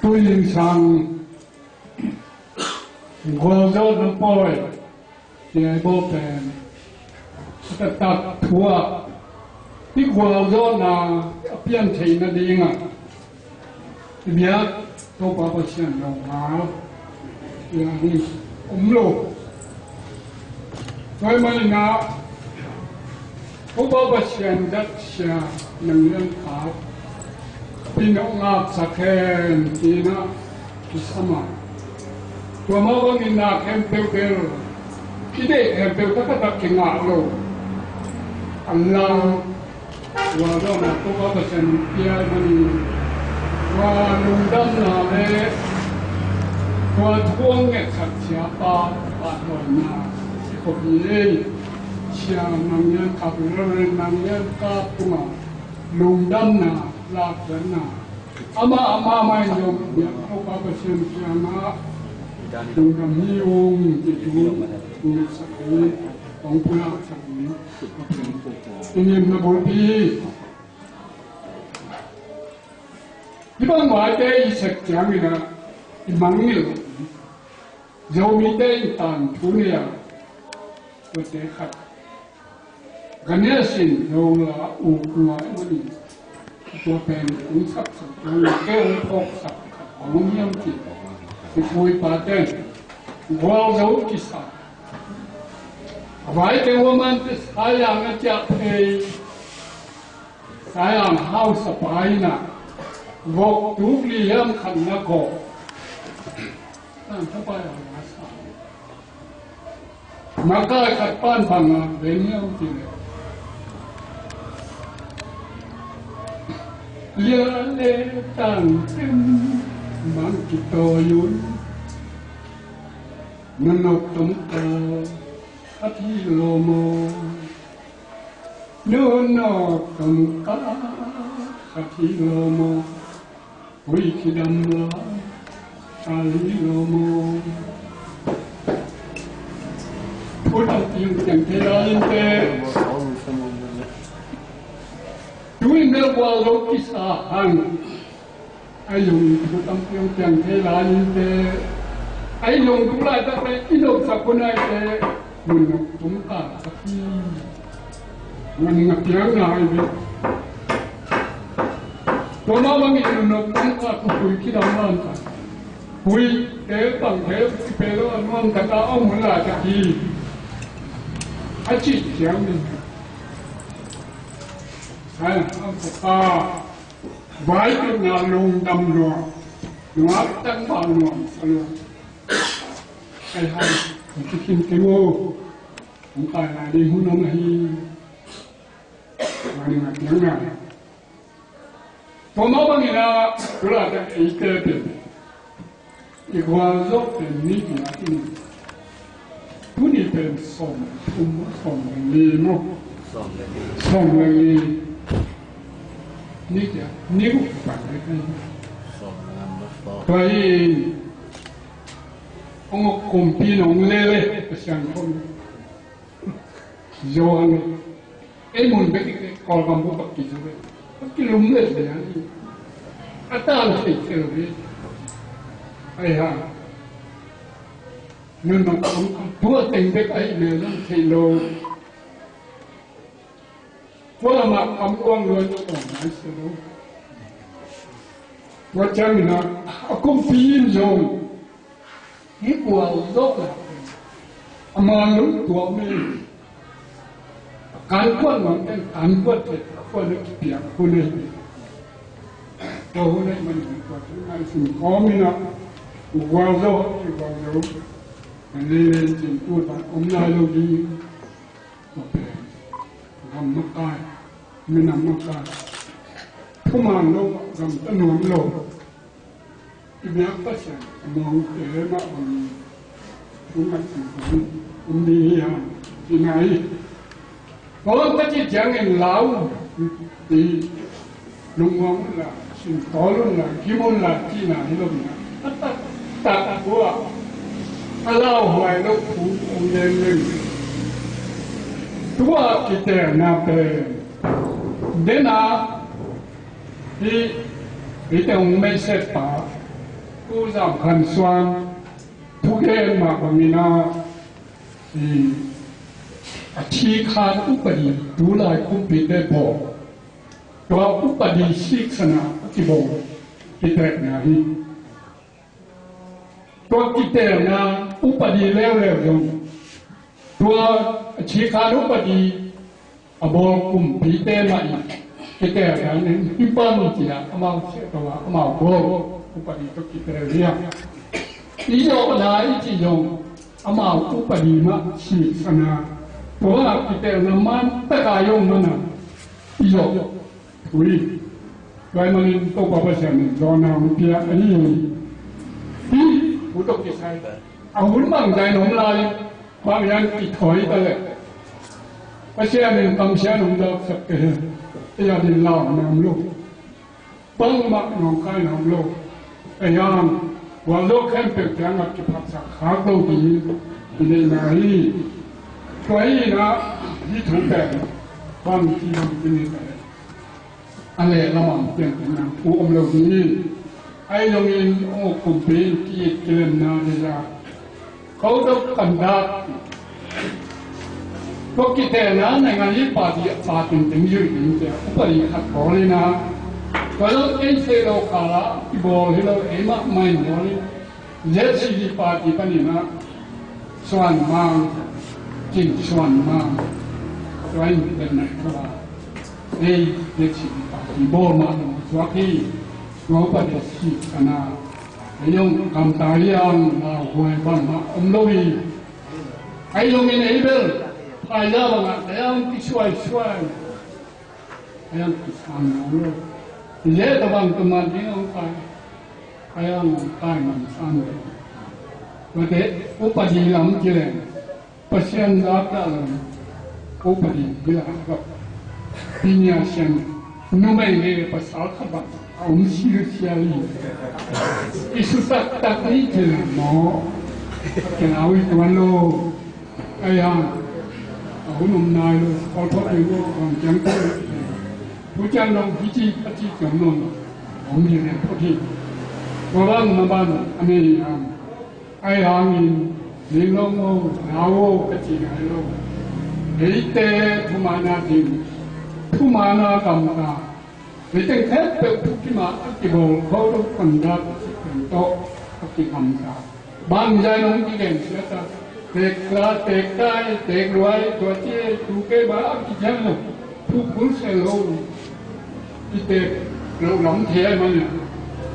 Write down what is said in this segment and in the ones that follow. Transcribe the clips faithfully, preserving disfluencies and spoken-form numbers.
Tui zingsang gualzawhna pawi, tia i bawl pen a taktak thu ah i gualzawhna a pian theihna dingah i biak Topa Pasian lo ngal piang hi om lo. Tua ahih manin ah Topa Pasian zatsia nang lian khat pin hong ngaksak hen ci-in ah kisam a, tua mah bangin na khempeuh bel i deih khempeuh taktak kingah lo. A lang tua dawnah Topa Pasian pia ahih manin tua lungdamna le tua thu hong ngetsak siapa pahtawina i khop hi ei. Sia Mang Lian Kap, Reverend Mang Lian Kap tungah lungdamna, lakkhiatna, amah amah mah in zong biak Topa Pasian kiangah lungdam hi ung ti thu ngetsak hi. Kong pulaksak hi. I ngimna bulpi hi. Hih bang vaite i sep ciangin ah i mangngilh lo. Zomite in tangthu nei a, tuate khat Ganesh in Zola uk ngai manin tua pen hong sapsak ciangin kei hong phawksak khat hong hiam cih i pu i pate in gualzo kisa. A vaite uamante sayang a ciah phei, sayang hausa pa in ah vok tuk li hiam khat na kawh. Tangthu pa in ah sa makai khat pan bangah ven hiam cih leh lia le tangtem bang kitawi un. Nunok tomkal khat hi lo maw? Nunok tomkal khat hi lo maw? Hui kidam lai khat hi lo maw? Thu tampi hong piang thei lai in teh. Tu-in bel gualzo kisa hang. Ei zong thu tampi hong piang thei lai in teh. Ei zong tu laitak teh i nopsak hun ai teh, nunok tomkal khat hi. Nganing a piang nai ve. Tua mah bangin nunok tomkal khat hui kidam lai in teh. Huite bang te kipe lo a nuam taka om hun laitak hi. A cih ciangin, ai, a om taka vai tawh na lungdam lua, lungdam tangval nuam sa lua. Ai hai, hong kikhin kei maw? Hong kai lai ding hun om ahi. Nganing a piang nai. Tua mah bangin ah, tu laitak eite pen i gualzawh pen ni kina in tuni pen sawm thum, sawm le li maw? Sawm le li. Sawm le li. Ni kia, ni guk pan le kan. Sawm le ngam maw? Tua in hong kumpi nong lele Pasian khawm. Johan, ei mun bek i Kawlgam bu bek kizo ve. Bek kilum le ve a hi. A ta le thei thei ve. Ai ha. Nun nong kong tua teng bek ai le lang thei lo. Tua lamah kam kuang luan i kong nai se lo. Tua ciangin ah a kumpi in zong hih gualzawhna a man lungtuam e. A kankuan nuam ten kankuan thei, a kuan a kipiak hun ahi. Tua hun ahi manin tua thu ngai sin kawm in ah gualzo, gualzo. Leilen cin tu ta om lai lo ding. Tua pen gam makai, minam makai. Thuman lo, gam ta nuam lo. I biak Pasian a mawngte mah bangin thu ngat kul kul um ding hi hang, ci nai. Kawm ka cih ciangin lau ti, lungmuang un la, sintawl un la, gim un la cihna hi lo in ah, a taktak tua a lauhuai lo thu um lengmang. Tua kitelna pen den a, hih, hihte hong message pa, Tu Zam Khan Suan thugen mah bangin ah, i, a thikhan upadi tulai kumpite bawl, tua upadi siksana a kibawl kitelna hi. Tua kitelna upadi leuleu zong tua a thikhan upadi a bawl kumpite mah in kitel dan in hi bang ci-a amau siah to a amau bawl upadi tawh kitel hi a. I zawhna i cih zong amau upadi mah siksana, tua a kitelna man taka zong man a i zawh. Ui, tua ahih manin Topa Pasian in zawhna hong pia ahi hi. Hih thu tawh kisai a hun bangzah in om lai, bang hiam kithawi ta leh Pasian in kamsiat hong zaksak ka hi. Ei a ding launa om lo, bangmah nawngkaina om lo. Ei a gualzo khempeuh kiangah kiphatsak khak lo ding i neihna hi. Tua hi-in ah hih thu pen bangci bangci ni ta leh a leh lamah pianpihna thu om lo ding hi. Ahi zongin hong uk kumpi in ki-it kilemna ding a, code of conduct, tua kitelna naingan i party a party teng zuih ding ci-a upadi khat bawl in ah, tua lo ei seh lo khalah kibawl hi lo, ei mahmah in bawl hi. Z C D party panin ah Suan Mang, Cin Suan Mang, tua in den nai khalah ei Z C D party bawl mah lo suak hi. Tua upadi siksana ei zong gamta hi a, lauhuai bangmah om lo hi. Ahi zongin ei bel phaizah bangah ei a hong kisuaisuai, ei a hong kisam nuam lo. Ei leh tua bang tua man ding hong pai, ei a hong pai man sam lo. Tuate upadi lam kileng Pasian zak dah lo, upadi hi lai a, pinia sian numei le pasal khat bang a om sisial hi. I su taktak ni ci leng maw, a kilau hi tuan lo. Ahi hang a hun om nai lo, kawlpawt hi lo, bang ciang ko, thu ciang dong hi ci, a ci ciang dong om hi leh phot hi. Tua bang na ban a nei hi hang. Ahi hangin, ning lo maw, nau aw ka ci nai lo. Eite thumanna ding, thumanna gamta, eite khempeuh thukim a kibawl code of conduct pen tawh a kigamta. Bangzah in hong kigen siat a, teek la, teek tai, teek luai, tua ci, tu kei ba a kigen lo, thu phul se lo. I teek loh lam thei ahih manin ah,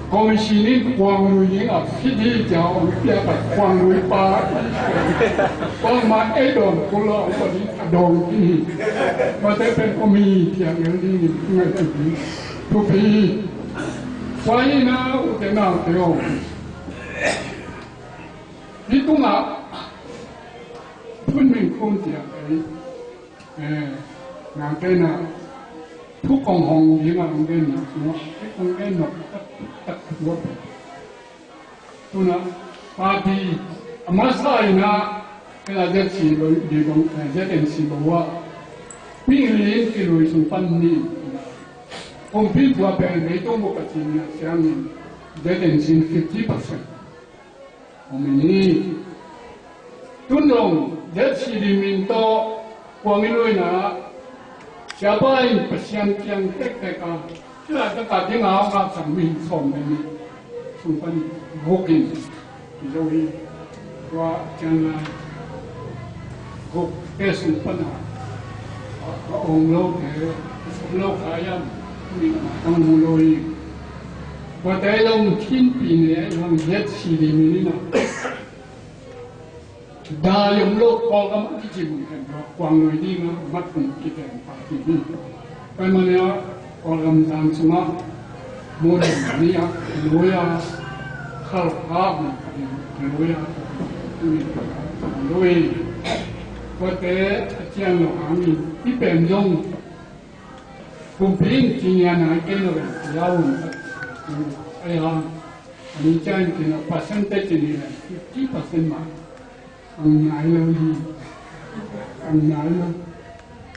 commission in Khuang Lui ding a fit hi ci-a hong piak a, Khuang Lui pa, bangmah ei dawn kul a, a ding a dawng ding hi. Mate pen om hi ci-a ngel ding in ngai ding hi. Thupi hi. Tua hi-in ah, ute naute aw, hih tungah Phun Min Khun ci-a ei, eh, nangte'n ah thu kong hong ding a, hong gen nak sungah, hih kong gen nak tak, tak thu a pen. Tu-in ah party a masa in ah, ken a Z C lo, di bang, eh, Z N C lo ah, mi li in kilui sung pan ni. Kumpi tua pen leitung bup a cin na siangin Z N C in fifty percent. Om in hi. Tun dong Z C D min tawh kuang i luina, siapa in Pasian kiang tektek a, sila taka ding a hong hak sang mi sawm le nih sung pan guk in kizo hi. Tua ciang lai guk te sung pan a, a ong lo te, a ong lo kha yam, mi a tang mu lo hi. Tua te long thinpi ne long Z C D min in a, dai om lo Kawlgam a kicim khen tua Khuang Lui ding a mat kong kiten party hi. Tua ahih manin a Kawlgam zan sungah Muan ni a lui a, Khalkha lui a, lui. Tuate a ciang lo hangin i pen zong kumpi in ci ngian a kei lo in ci a um. Ahi hang a ni ciang in ci na percentage in hi leh fifty percent mah. Ang nai lo hi. Ang nai lo.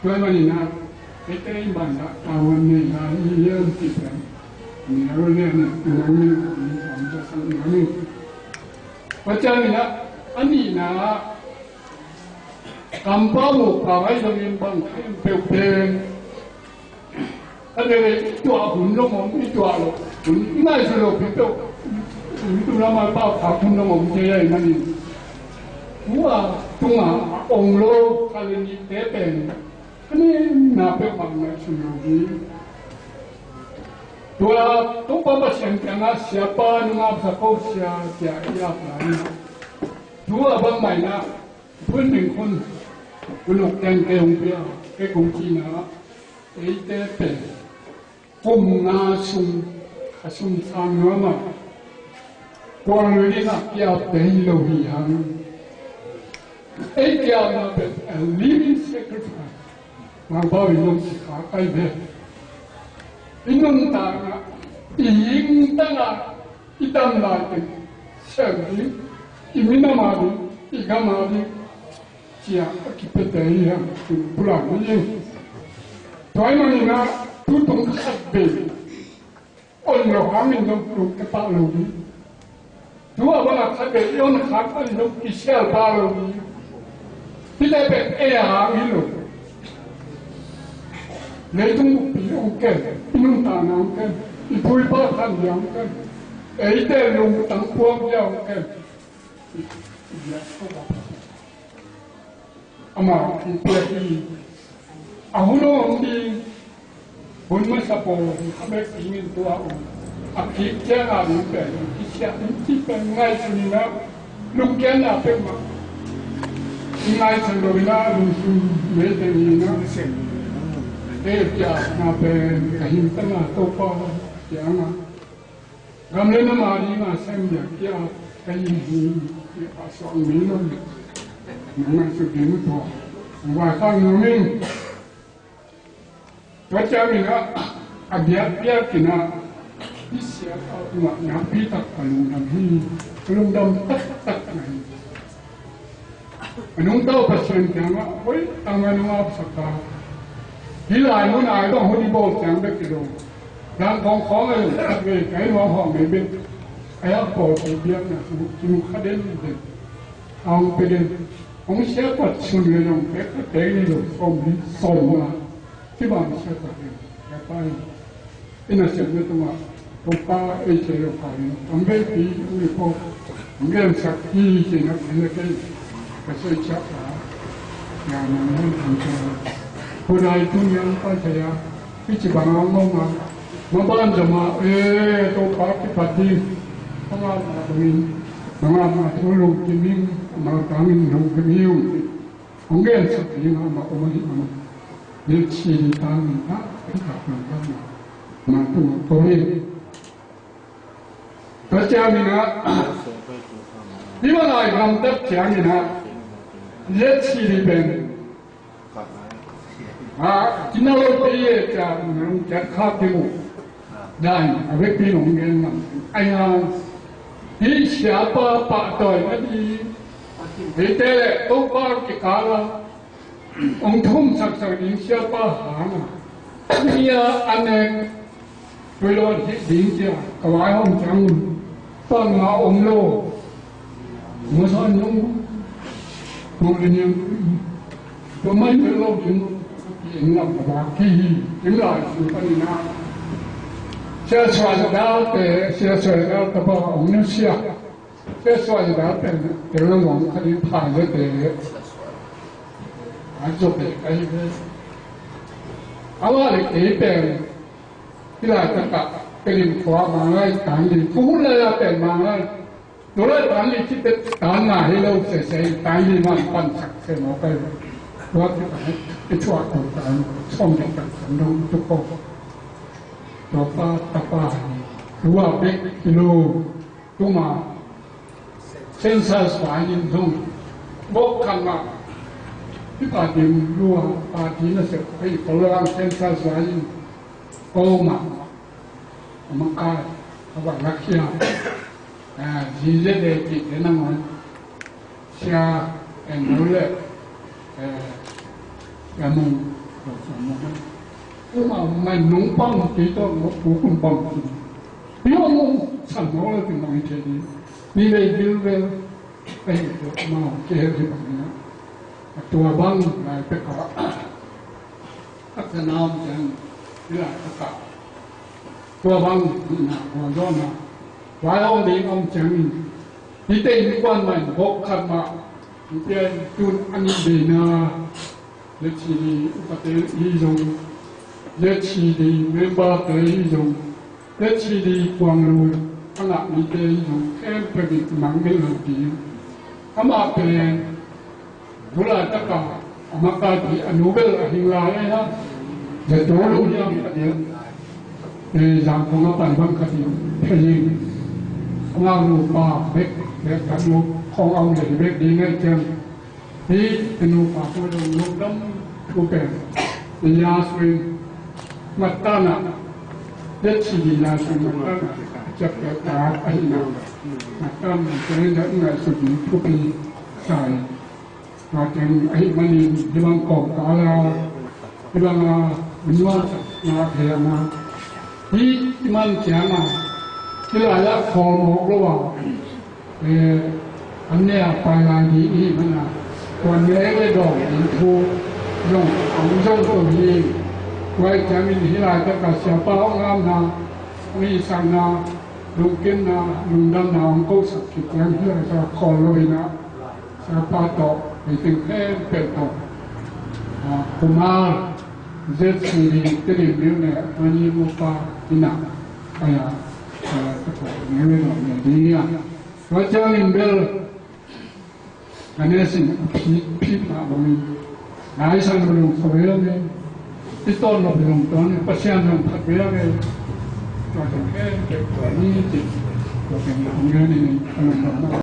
Tua ahih manin a, eite in bangzah tavuan nei lai hi hiam cih pen, ni lo le na, nang ni, ni, Tua ciangin ah, a nihna ah, kampau mawh pau ahi zongin bang khat peuh pen a veve i tuah hun zong om, i tuah loh hun, i ngaihsut loh pi peuh hun, tu lam a pau khak hun zong om thei ahih manin, tua tungah a ong lo kha le nihte pen a nihna peuhmah ngaihsun lo hi. Tua Topa Pasian kiangah siapa nungak sa ko sia, sia i ap lai na. Tua bangmah in ah, Thuin Ming Khun, Pu Luk Ten kei hong pia, kei kong cihna, eite pen kum nga sung, a sung sang nuam a, kuang lui dingah ki-apte hi lo hi hang. Ei ki-apna pen a living sacrifice. Mangpau in zong sikha kai ve. I nuntakna, i hing tangah i dam lai teng, siam ding, i minam a ding, i gam a ding, cia a kipiate hi hang, pulak hi. Tua ahih manin ah, tu tung khat vei on lo hangin zong tung kipah lo hi. Tu a bangah khat vei i on khak hangin zong kisial pah lo hi. Hihte pen ei a hang hi lo. Leitung buppi hong kem, i nuntakna hong kem, i pu i pa khandia hong kem, eite lungtang puakzia hong kem. Amah hong piak hi. A hun hong ding, hun masa pawl hong kha bek dingin tua uh. A kik ciang a ding pen kisiah in cih pen ngaihsun in ah, lungkiatna peuhmah i ngaihsun lo in ah, lungsim mei teng in ah, ei kiatna pen ka hing tangah Topa kiangah, gam le nam a dingin sem dia kia ka hi hi, a suak mi lo. Nang ngaihsut ding uh tua. Vai khang nuam in. Tua ciangin ah, a biakpiak in ah, hih sia ka ungah nakpi tak ka lungdam hi. Ka lungdam taktak na hi. A nungta uh Pasian kiangah, hoih tangin nong apsak a, hih lai mun a i bang hun i bawl ciang bek hi lo. Dan khawng khawng a i lo, khat vei ka i nuam hawm mei bek. A yak pawlpi biakna sung kimu kha den den. A hong pia den. Hong siapat sun le zong pek kha kei ni lo, sawm li sawm nga. Ci bang siapat den. Ka pai. I nasepna tungah Topa ei thei lo kha in, a veipi a ui pawl hong gensak hi, ci-in ah kei ka soi ciah a, ya nang hong thang ciah a. Ko dai tuni a hong pai thei a, hih ci bang a hong om a, maban zom a, eh, Topa kipat ding, hong apna bangin, hong apna thu lungkim ing, amau tangin lungkim hi ung, ci. Hong gensak ding a, amah om ahih manin. Nih ci ni tangin a, hong thak nang tangin a, amah tungah ko hi. Tua ciangin ah, hih bang a i gamtat ciangin ah, liat si li pen, ah, kina lo pe ye cia, nang cia kha ki mu. Dan, a vekpi nong gen ngam. Ai hang, hih siapa pahtawi na ding, hihte le Topa kikal a, hong thumsaksak ding siapa hang a, hih a, a nek, tua lo hih ding cia, ka vaihawm ciang un, pang a om lo. Masa nung, tua le niang, tua mai mai lo ding, pi eng lam ka ba ki hi, eng lai su ka ni na. Sia suai dal te, sia suai dal ka ba, ong ni sia. Sia suai dal pen, eng lam ong ka ni pha le te. A zo pe ka hi le. A wa le ke pen, ki lai ka ka, ke lim tua ma lai, tan lim, ku lai a pen ma lai. Tua lai tan li ci pet tan na hi lo sese, tan li man pan sak se mawk ai. Tua ci pan i thuak ko tan, sawm dek tan san dong tu ko. Tua pa tapa ni, tua bek hi lo, tuma, census vai in dong. Bok kan ma, i pa dim lua, pa di na se, i ko lang census vai in, ko ma. A makai, a va lakhia. A, zize de ti te nangon. Sia, en no le. E, ya mung, ya mung. Uma, mai nung pang ti to, mo pu kun pang ti. Pi om om san mawk lo teng bang hi thei ding. Mi vei bil vel a hi tua amau kihel hi bang hi na. A tua bang lai pek a a tana om ciang hi lai pek a tua bang hi na tua zawhna vai om ding om ciangin hi tei mi kuan mai bawk khat mah hi tei tun a nih dei na. ZCD upate i zong, ZCD memberte i zong, ZCD kuang lui a ngah mite i zong khempeuh in mangngilh lo ding. Amah pen tu laitaka a makaih pi a nu bel a hing lai e ha. Zato lu hiam a diam. E, Zangkong a pai bang khat in thei in. Amau nupa bek bek khat nu khong au le bek ding ngai ciang. Hi, i nupa tua dong lungdam thu pen i Yasuin mattana, ZCD Yasuin mattana, chapter ta ahina mattana, kaya ngaihsut ding thupi sa hi. Tua teng ahih manin hih bang kawmkal a hih bang a nuamsakna thei a, hih i man ciang a hih lai-ah khawl mawk lo a, eh, an ne a pai lai ding i hih man a, tua nek le dawng ding thu zong hong zong to hi. Tua ahih ciangin hih laitak a siapa hong ngamna, hong hihsakna, lungkimna, lungdamna hong kosak khit ciang hih laitak a khawl lo hi na. Siapa tawh, meeting khempeuh tawh, ah, Kumar, ZCD, Tedim Bill ne, Mani Mupa, ina, aya, aya, tawh, ne, ne, ne, ne, ding ia. Tua ciangin bel, ka ne sin, a phi, phi, ma, ma, mi. Nai san ma lung sa ve la me. I ton ma lung ton, Pasian lung phat ve la me. Tua ciang khempeuh, tua ni, ti, tua ciang, tua ni, ni, ni,